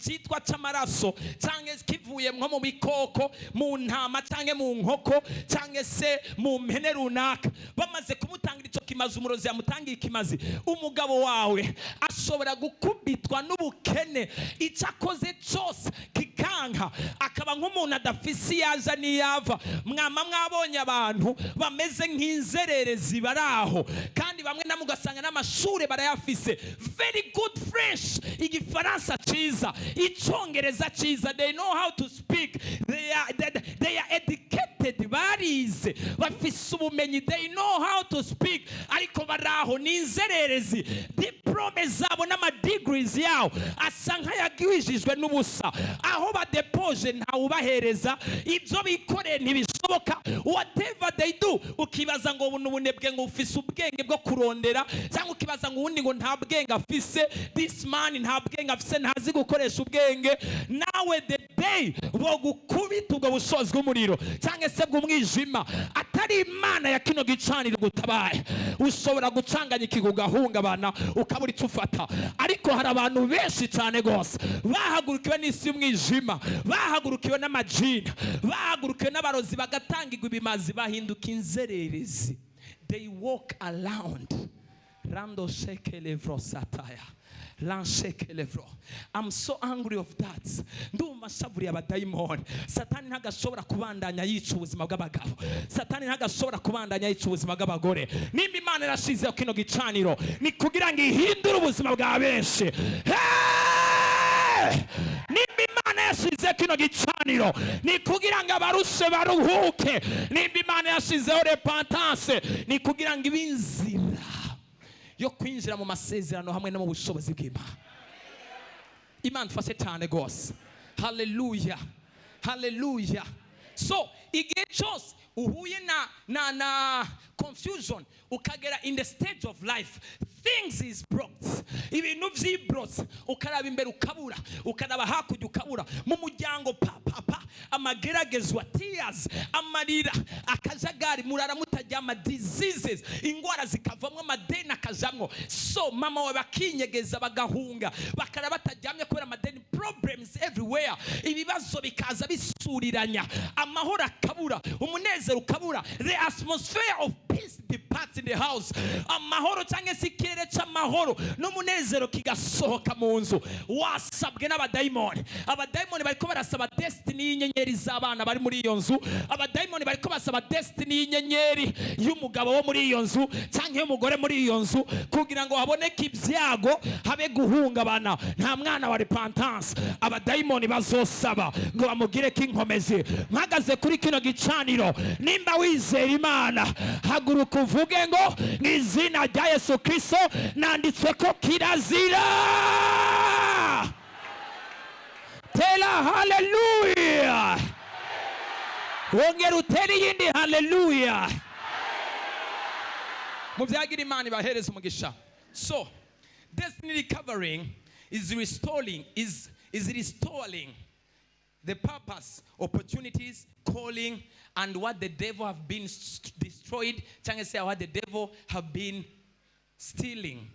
Cyitwa cy'amaraso, cyangwa kivuye nko mu bikoko, mu ntama cyangwa mu nkoko cyangwa se mu mpene runaka. Bamaze kumutangira icyo kimazi, umurozi yamutangiye ikimazi, umugabo wawe ashobora gukubitwa n'ubukene, icyo akoze cyose kikanka, akaba nk'umuntu adafise iyo aja n'iyava. Mwama mwabonye abantu bameze nk'inzererezi bari aho, kandi bamwe namwe ugasanga n'amashuri barayafise, very good French, Igifaransa cyiza, Icyongereza cyiza. They know how to speak, they are educated, barize, bafise ubumenyi, they know how to speak, ariko bari aho ni inzererezi. Diplôme zabo n'amadegrees yabo asa nk'ayagwijijwe n'ubusa. Aho badepoje ntawubahereza, ibyo bikoreye ntibishoboka. Whatever they do, ukibaza ngo buno ubunebwe, ngo ufise ubwenge bwo kurondera, cyangwa ukibaza ngo uwundi ngo nta bwenge afise, this man nta bwenge afise, ntazi gukoresha ubwenge. Nawe the day bogukubita ubwo bushozi bw'umuriro cyangwa se bw'umwijima, atari Imana ya kino gicaniro gutabaye, ushobora gucanganyikirwa, ugahungabana, ukabura icyo ufata. Ariko hari abantu benshi cyane rwose bahagurukiwe n'isi y'umwijima, bahagurukiwe n'amajini, bahagurukiwe n'abarozi, bagatangirwa ibimazi, bahinduka inzererezi. They walk around rando shekelevro sataya lanshekelevro. I'm so angry of that. Ndumva nshavuriye abadayimoni. Satani ntagashobora kubandanya yica ubuzima bw'abagabo, Satani ntagashobora kubandanya yica ubuzima bw'abagore. Nimba Imana yarashizeho kino gicaniro, ni kugira ngo ihindure ubuzima bwa benshi. Hey! Nimba Imana yashize kino gicaniro, ni kugira ngo abarushe baruhuke. Nimba Imana yashizeho repentance, ni kugira ngo ibe inzira yo kwinjira mu masezerano hamwe no mu bushobozi bw'Imana. Imana ifashe cyane rwose. Haleluya, haleluya. So igihe cyose uhuye na confusion, ukagera in the stage of life, things is blocked, ibintu vyibrotse, ukaraba imbere ukabura, ukaraba hakurya ukabura, mu muryango pa pa pa, amageragezwa, tears, amarira, akajagari, murara mutaryama, diseases, ingwara zikavamwo, amadeni akajamwo, so mama wawe bakinyegeza, bagahunga, bakarara bataryamye kubera amadeni, problems everywhere, ibibazo bikaza bisuriranya, amahoro akabura, umunezero ukabura, the atmosphere of peace departs in the house, amahoro cyangwa se ikirere cy'amahoro n'umunezero kigasohoka mu nzu. Wasabwe n'abadayimoni. Abadayimoni bariko barasaba destiny y'inyenyeri z'abana bari muri iyo nzu. Abadayimoni bariko basaba destiny y'inyenyeri y'umugabo wo muri iyo nzu cyangwa y'umugore muri iyo nzu, kugira ngo haboneke ibyago, habe guhungabana. Nta mwana wa repentance abadayimoni bazosaba ngo bamugire ko inkomezi. Mpagaze kuri kino gicaniro, nimba wizera Imana, haguruka uvuge ngo: "Mu izina rya Yesu Kristo, nanditswe ko kirazira." Tera haleluya, wongera utere iyindi haleluya. Mubyagira Imana ibahereza umugisha. So destiny recovering is restoring the purpose, opportunities, calling and what the devil have been destroyed, cyangwa se what the devil have been stealing,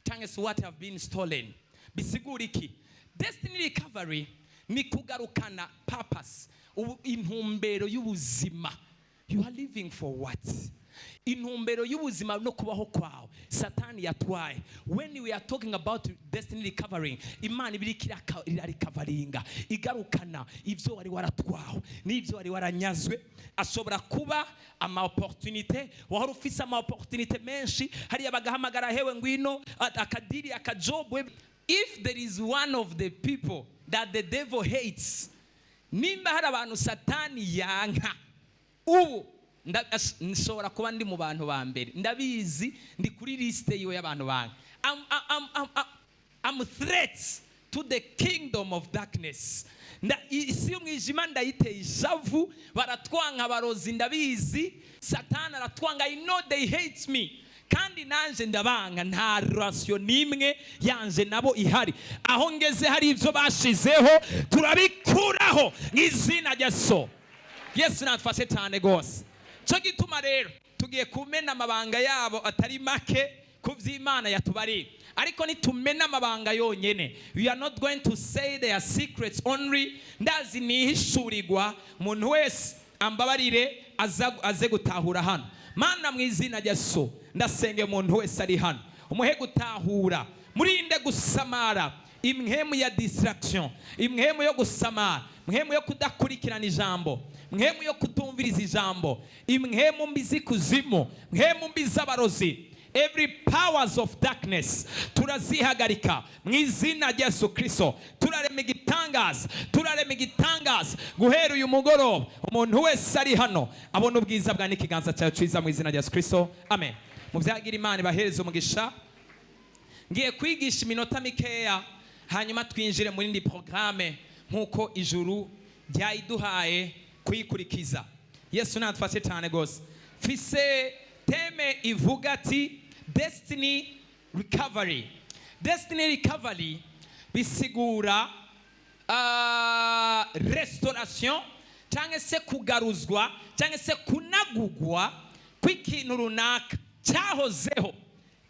cyangwa se what have been stolen. Bisigura iki? Destiny recovery ni kugarukana purpose, intumbero y'ubuzima. You are living for what? Intumbero y'ubuzima no kubaho kwawe Satani yatwaye. When we are talking about destiny recovering, Imana iba iriko irarecoveringa, igarukana ibyo wari waratwawe n'ibyo wari waranyazwe. Ashobora kuba ama opportunité wahora ufise, ama opportunité menshi hariya, bagahamagara: "Hewe, ngwino," akadeal, akajob. If there is one of the people that the devil hates, nimba hari abantu Satani yanka ubu, nshobora kuba ndi mu bantu ba mbere. Ndabizi, ndi kuri liste yiwe y'abantu banka. I'm threat to the kingdom of darkness. Isi y'umwijima ndayiteye ishavu. Baratwanka abarozi, ndabizi. Satani aratwanga. I know they hate me, kandi nanje ndabanga. Nta relation n'imwe yanje nabo ihari. Aho ngeze hari ibyo bashizeho, turabikuraho mu izina rya so Yesu. Natufashe cyane rwose. Cyo gituma rero tugiye kumena amabanga yabo atari make. ku vy'Imana yatubariye. Ariko nitumena amabanga yonyene, we are not going to say their secrets only. Ndazi nihishurirwa, umuntu wese ambabarire aze gutahura hano. Mana, mu izina rya Yesu, ndasenge umuntu wese ari hano, umuhe gutahura, murinde gusamara, impwemu ya distraction, impwemu yo gusamara, impwemu yo kudakurikirana ijambo, impwemu yo kutumviriza ijambo, impwemu mbi z'ikuzimu, impwemu mbi z'abarozi. Every powers of darkness turazihagarika mu izina rya Yesu Kristo. Turarema igitangaza, turarema igitangaza guhera uyu mugoroba. Umuntu wese ari hano abona ubwiza bwa n'ikiganza cyawe cyiza, mu izina rya Yesu Kristo, amen. Mubyagira Imana ibahereze umugisha. Ngiye kwigisha iminota mikeya, hanyuma twinjire muri indi porogaramu nk'uko ijuru ryayiduhaye kuyikurikiza. Yesu natufashe cyane rwose. Mfise thème ivuga ati "Destiny recovery". Destiny recovery bisigura restoration cyangwa se kugaruzwa cyangwa se kunagugwa kw'ikintu runaka cyahozeho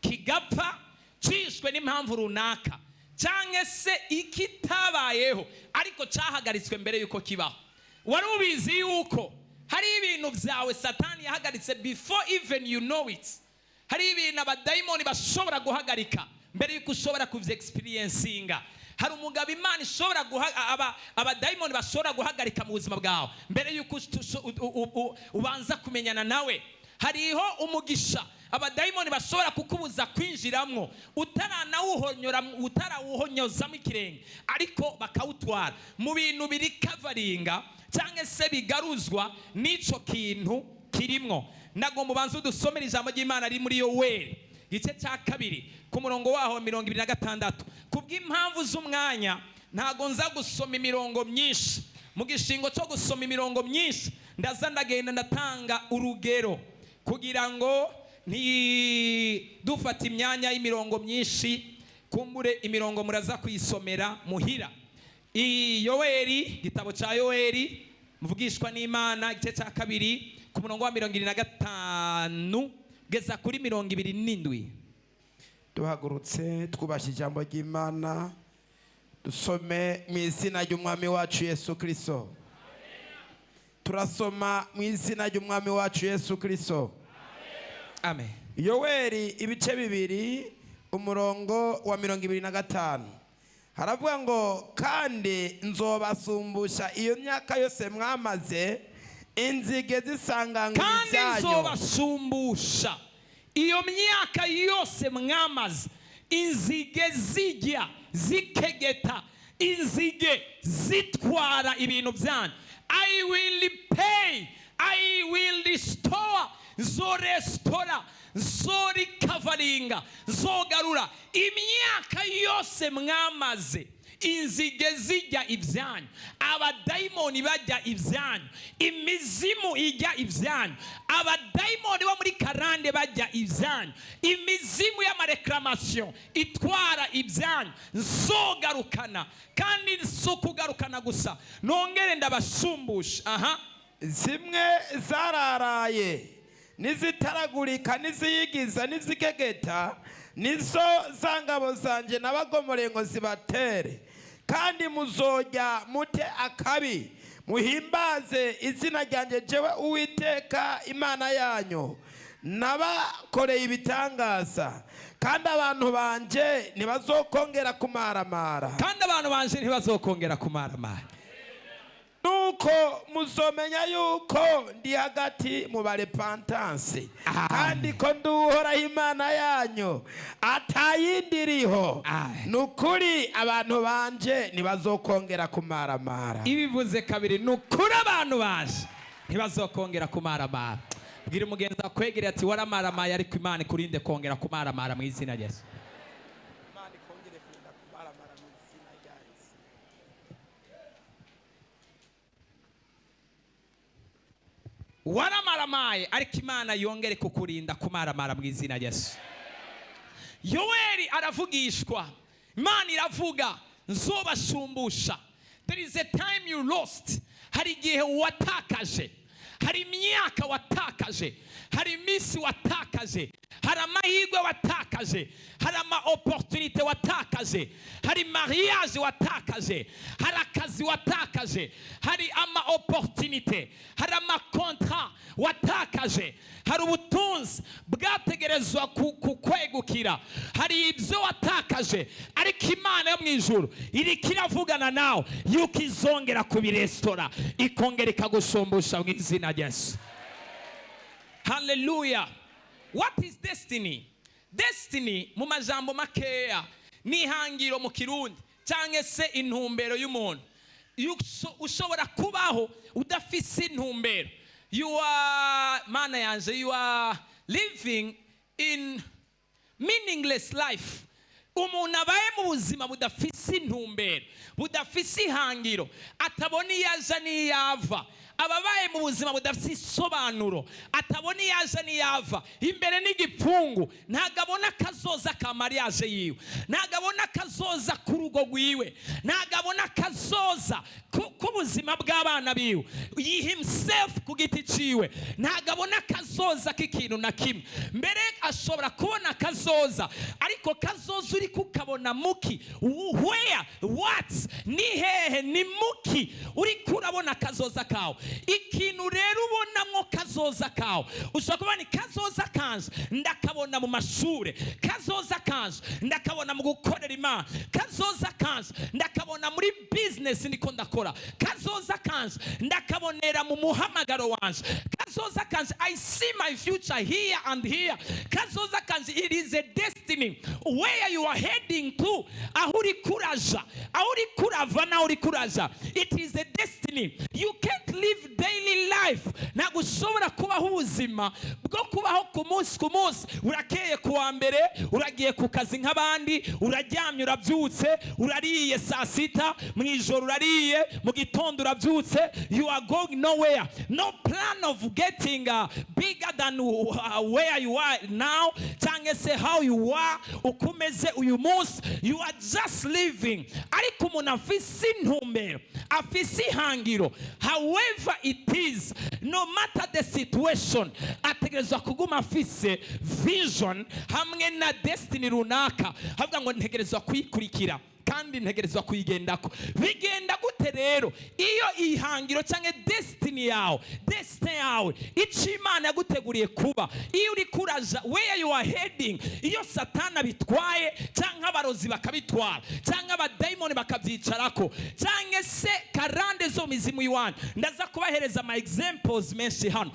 kigapfa cishwe n'impamvu runaka, cyangwa se ikitabayeho ariko cyahagaritswe mbere y'uko kibaho. Wari ubizi yuko hari ibintu byawe Satani yahagaritse before even you know it? Hari ibintu abadayimoni bashobora guhagarika mbere y'uko ushobora kuvyexperiencinga. Hari umugabo Imana ishobora guha, abadayimoni bashobora guhagarika mu buzima bwawe mbere y'uko ubanza kumenyana nawe. Hariho umugisha abadayimoni bashobora kukubuza kwinjiramwo utaranawuhonyora, utarawuhonyozamo ikirenge, ariko bakawutwara. Mu bintu birecoveringa cyangwa se bigaruzwa n'ico kintu kirimwo. Nagomba ubanze udusomere ijambo ry'Imana riri muri Yoweri igice cya 2 ku murongo waho wa 26. Kubw'impamvu z'umwanya ntago nza gusoma imirongo myinshi. Mu gishingo cyo gusoma imirongo myinshi, ndaza ndagenda ndatanga urugero kugira ngo ntidufate imyanya y'imirongo myinshi. Kumbure imirongo muraza kuyisomera muhira. I Yoweri, igitabo cya Yoweri muvugishwa n'Imana, igice cya 2 ku murongo wa 25 geza kuri 27. Duhagurutse twubashye ijambo ry'Imana, dusome mu izina ry'Umwami wacu Yesu Kirisito. Turasoma mu izina ry'Umwami wacu Yesu Kirisito. Amen. Yoweri ibice 2, umurongo wa 25, haravuga ngo: "Kandi nzobasumbusha iyo myaka yose mwamaze inzige zisanganywe Kandi ibyanyu." nzobasumbusha iyo myaka yose mwamaze inzige zijya zikegeta, inzige zitwara ibintu byanyu. I will pay, I will restore. Nzorestora, nzorecoveringa, nzogarura imyaka yose mwamaze inzige zijya ibyanyu, abadayimoni bajya ibyanyu, imizimu ijya ibyanyu, abadayimoni bo muri karande bajya ibyanyu, imizimu y'amaréclamation itwara ibyanyu. Nzogarukana, kandi si ukugarukana gusa, nongere ndabashumbusha. Aha. Zimwe zararaye n'izitaragurika n'iziyigiza n'izigegeta, nizo za ngabo zanjye nabagomoreye ngo zibatere. Kandi muzojya mute akabi, muhimbaze izina ryanjye, jewe Uwiteka Imana yanyu nabakoreye ibitangaza. Kandi abantu banje ntibazokongera kumaramara. Kandi abantu banje ntibazokongera kumaramara. Nuko muzomenya yuko ndi hagati mu barepentansi, Amen. kandi ko ndi Uhoraho Imana yanyu, atayindi iriho. Amen. Ni ukuri abantu banje ntibazokongera kumaramara. Ibivuze kabiri: ni ukuri abantu baje ntibazokongera kumaramara. Bwira umugenzi akwegereye ati: "Waramaramaye, ariko Imana ikurinde kongera kumaramara mu izina rya Yesu." Imana ikongere kurinda kumaramara mu izina rya Yesu. Waramaramaye, ariko Imana yongere kukurinda kumaramara mu izina rya Yesu. Yoweri aravugishwa, Imana iravuga: "Nzobashumbusha." There is a time you lost. Hari igihe watakaje. Hari imyaka watakaje, hari iminsi watakaje, hari amahirwe watakaje, hari ama opportunité watakaje, hari mariage watakaje, hari akazi watakaje, hari ama opportunité, hari ama contrat watakaje, hari ubutunzi bwategerezwa kukwegukira, hari ibyo watakaje. Ariko Imana yo mu ijuru iriko iravugana nawe yuko izongera kubirestora, ikongera ikagushumbusha mu izina rya Yesu. Haleluya! What is destiny? Destiny mu majambo makeya ni ihangiro mu Kirundi, cyangwa se intumbero y'umuntu. Ushobora kubaho udafise intumbero. You are, Mana yanje, you are living in meaningless life. Umuntu abaye mu buzima budafise intumbero, budafise ihangiro, atabona iyo aja n'iyo ava, aba abaye mu buzima budafise isobanuro, atabona iyo aja n'iyo ava, imbere n'igipfungu. Ntabwo abona akazoza ka mariage yiwe, ntabwo abona akazoza k'urugo rwiwe, ntabwo abona akazoza k'ubuzima bw'abana biwe. He himself ku giti ciwe ntabwo abona akazoza k'ikintu na kimwe. Mbere ashobora kubona akazoza, ariko kazoza uri kukabona muki? Where? What? Ni hehe? Ni muki uri kurabona akazoza kawe? Ikintu rero ubonamwo kazoza kawe, ushobora kuba ni kazoza kanje ndakabona mu mashure, kazoza kanje ndakabona mu gukorera Imana, kazoza kanje ndakabona muri business ndiko ndakora, kazoza kanje ndakabonera mu muhamagaro wanje, kazoza kanje, I see my future here and here. Kazoza kanje, it is a destiny where you are heading to, aho uri kuraja, aho uri kurava naho uri kuraja. It is a destiny. You can't live daily life. Ntabwo ushobora kubaho ubuzima bwo kubaho ku munsi ku munsi. Urakeye ku wa mbere, uragiye ku kazi nk'abandi, uraryamye, urabyutse, urariye saa sita, mu ijoro urariye, mu gitondo urabyutse. You are going nowhere, no plan of getting bigger than where you are now, cyangwa se how you are, uko umeze uyu munsi. You are just living. Ariko umuntu afise intumbero, afise ihangiro, however it is, no matter the situation, ategerezwa kuguma afise vision hamwe na destiny runaka, havuga ngo ntegerezwa kuyikurikira kandi ntegerezwa kuyigendako. Bigenda gute rero iyo ihangiro cyangwa destiny yawe, destiny yawe, icyo Imana yaguteguriye kuba, iyo uri kuraja, where you are heading, iyo Satana abitwaye, cyangwa abarozi bakabitwara, cyangwa abadayimoni bakabyicarako, cyangwa se karande zo mizimu iwanyu? Ndaza kubahereza ama examples menshi hano.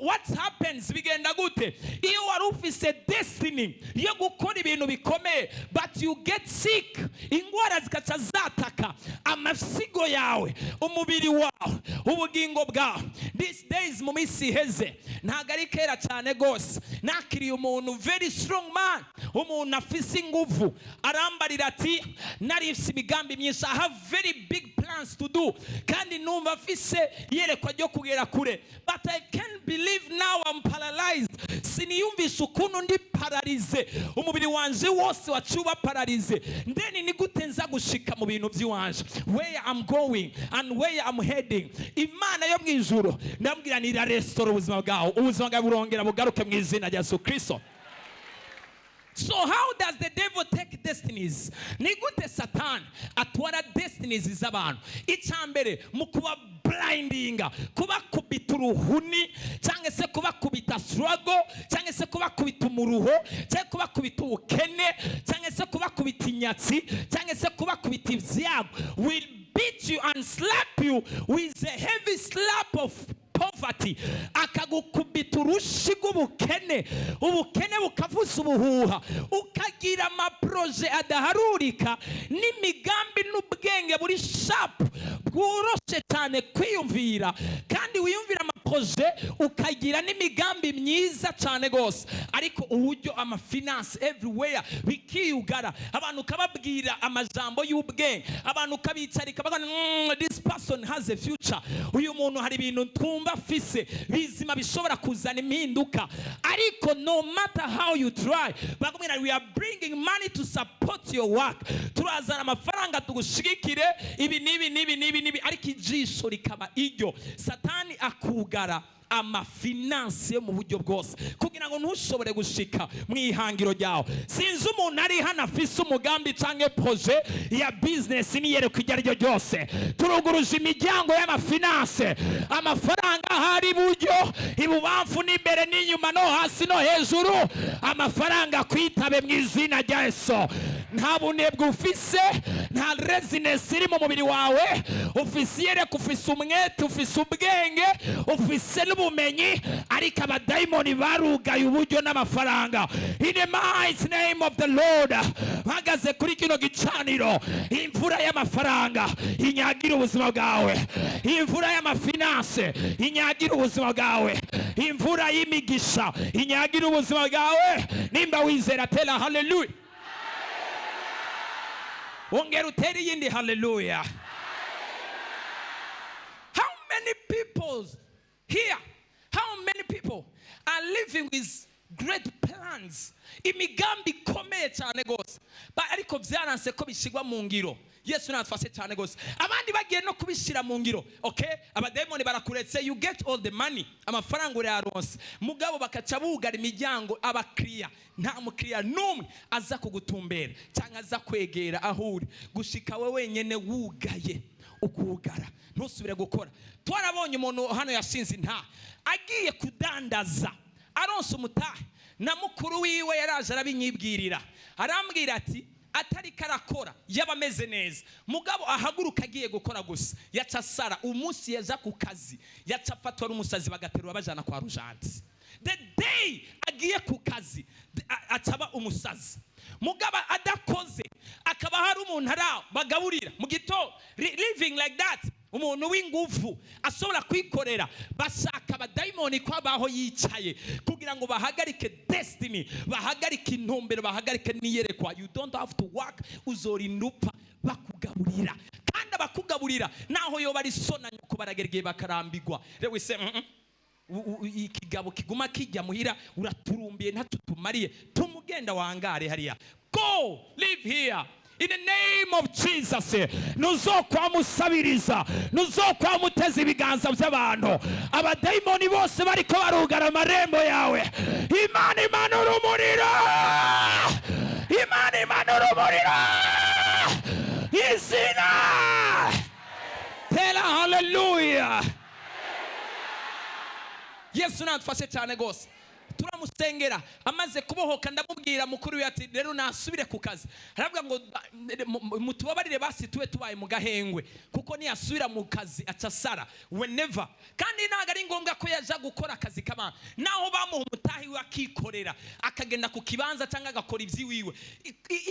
What happens? Bigenda gute iyo wari ufise destiny yo gukora ibintu bikomeye, but you get sick, ingwara zikaca zataka amasigo yawe, umubiri wawe, ubugingo bwawe? These days, mu minsi iheze, ntabwo ari kera cyane rwose, nakiriye umuntu, very strong man, umuntu afise inguvu. Arambarira ati: "Nari mfise imigambi myinshi, I have very big plans to do, kandi numva afise iyerekwa ryo kugera kure, but I can't believe now I'm paralyzed. Siniyumvisha ukuntu ndi paralysé, umubiri wanje wose waciye uba paralysé. Ndeni ni gute nza gushika mu bintu by'iwanje, where I'm going and where I'm heading?" Imana yo mu ijuru, ndambwira ni irarestora ubuzima bwawe, ubuzima bwawe burongera bugaruke mu izina rya Yesu Kristo. So how does the devil take destinies? Ni gute Satan atwara destinies z'abantu? Icya mbere, mu kuba blindinga, kubakubita uruhuni, cyangwa se kubakubita struggle, cyangwa se kubakubita umuruho, cyangwa kubakubita ubukene, cyangwa se kubakubita inyatsi, cyangwa se kubakubita ibyago. Will beat you and slap you with a heavy slap of poverty. Akagukubita urushi rw'ubukene, ubukene bukavuza ubuhuha, ukagira ama projets adaharurika n'imigambi n'ubwenge buri sharp, bworoshe cyane kwiyumvira, kandi wiyumvira ama projets, ukagira n'imigambi myiza cyane rwose, ariko uburyo, ama finances everywhere bikiyugara. Abantu ukababwira amajambo y'ubwenge, abantu ukabicarika bakavuga: This person has a future. Uyu muntu hari ibintu twumva afise bizima bishobora kuzana impinduka." Ariko no matter how you try, bakubwira: "We are bringing money to support your work, turazana amafaranga tugushigikire ibi n'ibi n'ibi n'ibi n'ibi," ariko ijisho rikaba iryo Satani. Akugara ama finances yo mu buryo bwose kugira ngo ntushobore gushika mu ihangiro ryawe. Sinzi umuntu ari hano afise umugambi cyangwa projet ya business n'iyerekwa iryo ari ryo ryose. Turuguruje imiryango y'ama finances, amafaranga ahari iburyo, ibubamfu, n'imbere, n'inyuma, no hasi, no hejuru. Amafaranga kwitabe mu izina rya Yesu. Nta bunebwe ufise, nta laziness iri mu mubiri wawe. Ufise iyerekwa, ufise umwete, ufise ubwenge, ufise n'ubumenyi, ariko abadayimoni barugaye uburyo n'amafaranga. In the mighty name of the Lord, mpagaze kuri kino gicaniro, imvura y'amafaranga inyagira ubuzima bwawe, imvura y'ama finances inyagira ubuzima bwawe, imvura y'imigisha inyagira ubuzima bwawe. Nimba wizera, tera haleluya, wongera utere iyindi haleluya. How many people here, how many people are living with great plans, imigambi ikomeye cyane rwose, ariko byaranse ko bishyirwa mu ngiro? Yesu natufashe cyane rwose. Abandi bagiye no kubishyira mu ngiro, okay, abadayimoni barakuretse, you get all the money, amafaranga urayaronse, mugabo bakaca bugara imiryango, abakiriya, nta mukiriya n'umwe aza kugutumbera cyangwa aza kwegera aho uri, gushika we wenyine wugaye, ukugara, ntusubire gukora. Twarabonye umuntu hano yashinze inta, agiye kudandaza, aronse umutahe, na mukuru wiwe yaraje arabinyibwirira, arambwira ati atari karakora yaba ameze neza, mugabo ahaguruka agiye gukora gusa yaca asara. Umunsi yaja ku kazi yaca afatwa n'umusazi, bagaterura bajana kwa rujanti. The day agiye ku kazi acaba umusazi. Mugabo adakoze, akaba hari umuntu ari aho bagaburira mu gitondo, living like that, umuntu w'inguvu ashobora kwikorera. Bashaka abadayimoni ko abaho yicaye kugira ngo bahagarike destiny, bahagarike intumbero, bahagarike n'iyerekwa. You don't have to work, uzorinda upfa bakugaburira. Kandi abakugaburira, naho yoba ari so na nyoko, baragera igihe bakarambigwa. Rero wise ikigabo kiguma kijya muhira, uraturumbiye, ntacyo tumariye, tumugenda wangare hariya. Go live here in the name of Jesus. Ntuzokwamusabiriza, ntuzokwamuteza ibiganza by'abantu. Abadayimoni bose bariko barugara amarembo yawe, Imana imanura umuriro, Imana imanura umuriro. Izina, tera haleluya. Yesu natufashe cyane rwose. Turamusengera, amaze kubohoka ndamubwira, mukuru we, ati rero nasubire ku kazi. Aravuga ngo mutubabarire basi tube tubaye mu gahengwe, kuko niyasubira mu kazi aca asara whenever. Kandi ntabwo ari ngombwa ko yaja gukora akazi k'abantu, naho bamuha umutahi we akikorera, akagenda ku kibanza cyangwa agakora iby'iwiwe.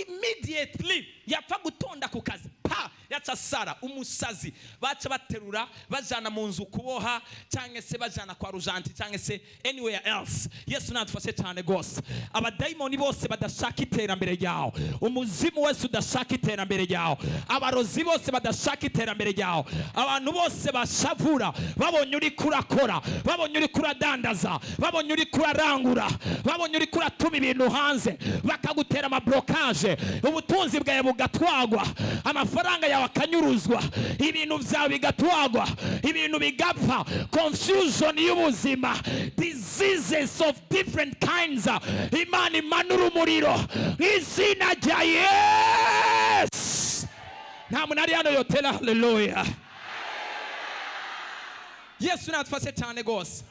Immediately yapfa gutonda ku kazi, pa, yaca asara umusazi, baca baterura bajana mu nzu kuboha, cyangwa se bajana kwa rujanti, cyangwa se anywhere else. Yesu natufashe cyane rwose. Abadayimoni bose badashaka iterambere ryawe, umuzimu wese udashaka iterambere ryawe, abarozi bose badashaka iterambere ryawe, abantu bose bashavura babonye uri kurakora, babonye uri kuradandaza, babonye uri kurarangura, babonye uri kuratuma ibintu hanze, bakagutera ama blocage, ubutunzi bwawe bugatwagwa, amafaranga yawe akanyuruzwa, ibintu byawe bigatwagwa, ibintu bigapfa, confusion y'ubuzima, diseases of different kinds, Imana imanura umuriro mu izina rya Yesu. Nta muntu ari hano yotera haleluya? Yesu natufashe cyane rwose.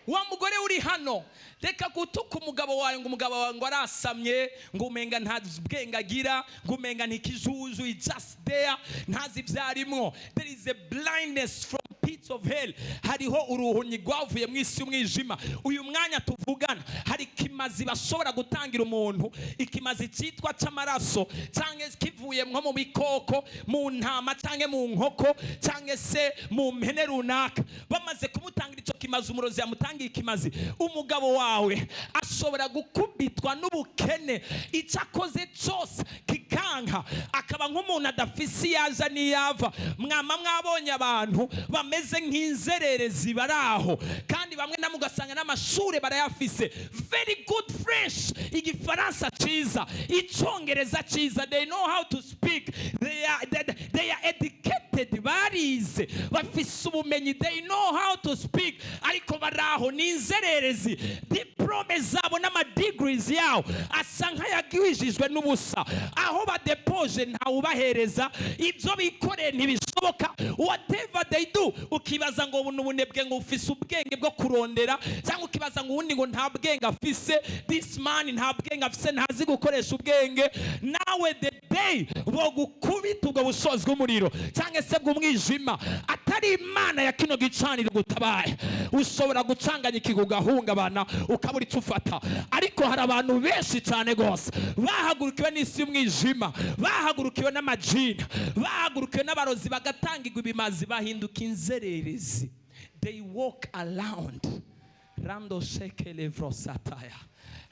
Wa mugore uri hano, reka gutuka umugabo wawe ngo umugabo wawe ngo arasamye, ngo umenga nta bwenge agira, ngo umenga ntikijuju, he just there, ntazi ibyo arimwo. There is a blindness from pits of hell. Hariho uruhunyi rwavuye mu isi y'umwijima. Uyu mwanya tuvugana hari ikimazi bashobora gutangira umuntu, ikimazi cyitwa cy'amaraso cyangwa kivuye nko mu bikoko, mu ntama cyangwa mu nkoko, cyangwa se mu mpene runaka. Bamaze kumutangira icyo kimazi, umurozi yamutangiye ikimazi, umugabo wawe ashobora gukubitwa n'ubukene, icyo akoze cyose kikanka, akaba nk'umuntu adafise iyo aja n'iyava. Mwama mwabonye abantu bameze nk'inzererezi bari aho, kandi bamwe namwe ugasanga n'amashuri barayafise, very good French, igifaransa cyiza, icyongereza cyiza, they know how to speak, they are educated. Educated, barize, bafise ubumenyi, they know how to speak, ariko baraho ni inzererezi. Diplôme zabo n'amadegrees yabo asa nk'ayagwijijwe n'ubusa. Aho badepoje ntawubahereza, ibyo bikoreye ntibishoboka. Whatever they do, ukibaza ngo ni ubunebwe, ngo ufise ubwenge bwo kurondera, cyangwa ukibaza ngo uwundi ngo nta bwenge afise. This man nta bwenge afise, ntazi gukoresha ubwenge. Nawe the day bogukubita ubwo bushozi bw'umuriro cyangwa se bw'umwijima, atari Imana ya kino gicaniro gutabaye, ushobora gucanganyikirwa, ugahungabana, ukabura icyo ufata. Ariko hari abantu benshi cyane rwose bahagurukiwe n'isi y'umwijima, bahagurukiwe n'amajini, bahagurukiwe n'abarozi, bagatangirwa ibimazi, bahinduka inzererezi. They walk around rando shekelevro sataya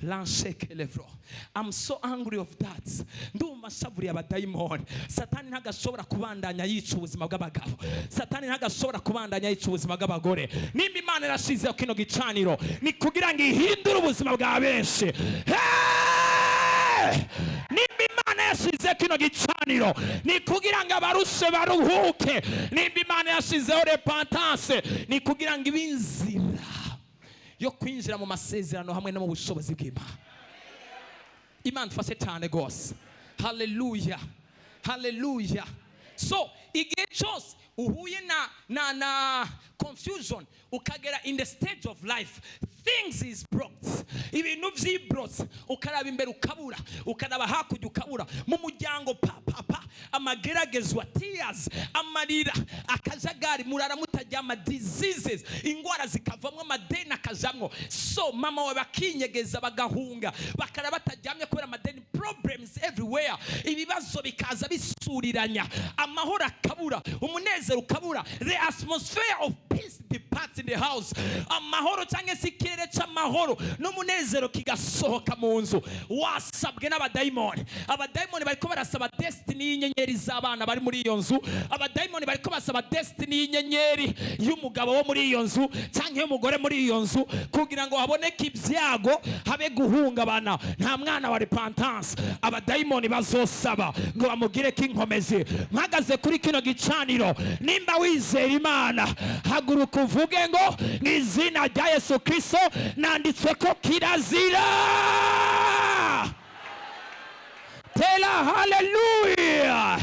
lanshekelevro. I'm so angry of that. Ndumva nshavuriye abadayimoni. Satani ntagashobora kubandanya yica ubuzima bw'abagabo, Satani ntagashobora kubandanya yica ubuzima bw'abagore. Nimba Imana yarashizeho kino gicaniro, ni kugira ngo ihindure ubuzima bwa benshi. Hey! Nimba Imana yashize kino gicaniro, ni kugira ngo abarushe baruhuke. Nimba Imana yashizeho repentance, ni kugira ngo ibe inzira yo kwinjira mu masezerano hamwe no mu bushobozi bw'Imana. Imana ifashe cyane rwose. Haleluya, haleluya. So igihe cyose uhuye na confusion, ukagera in the stage of life, things is blocked, ibintu vyibrotse, ukaraba imbere ukabura, ukaraba hakurya ukabura, mu muryango pa pa pa, amageragezwa, tears, amarira, akajagari, murara mutaryama, diseases, ingwara zikavamwo, amadeni akajamwo. So mama wawe bakinyegeza, bagahunga, bakaraba bataryamye kubera amadeni. Problems everywhere, ibibazo bikaza bisuriranya, amahoro akabura, umunezero ukabura. The atmosphere of peace departs in the house. Amahoro cyangwa se ikirere cy'amahoro n'umunezero kigasohoka mu nzu. Wasabwe n'abadayimoni. Abadayimoni bariko barasaba destiny y'inyenyeri z'abana bari muri iyo nzu. Abadayimoni bariko basaba destiny y'inyenyeri y'umugabo wo muri iyo nzu cyangwa y'umugore muri iyo nzu, kugira ngo haboneke ibyago, habe guhungabana. Nta mwana wa repentance abadayimoni bazosaba ngo bamugire ko inkomezi. Mpagaze kuri kino gicaniro, nimba wizera Imana, haguruka uvuge ngo: "Mu izina rya Yesu Kristo, nanditswe ko kirazira." Tera haleluya.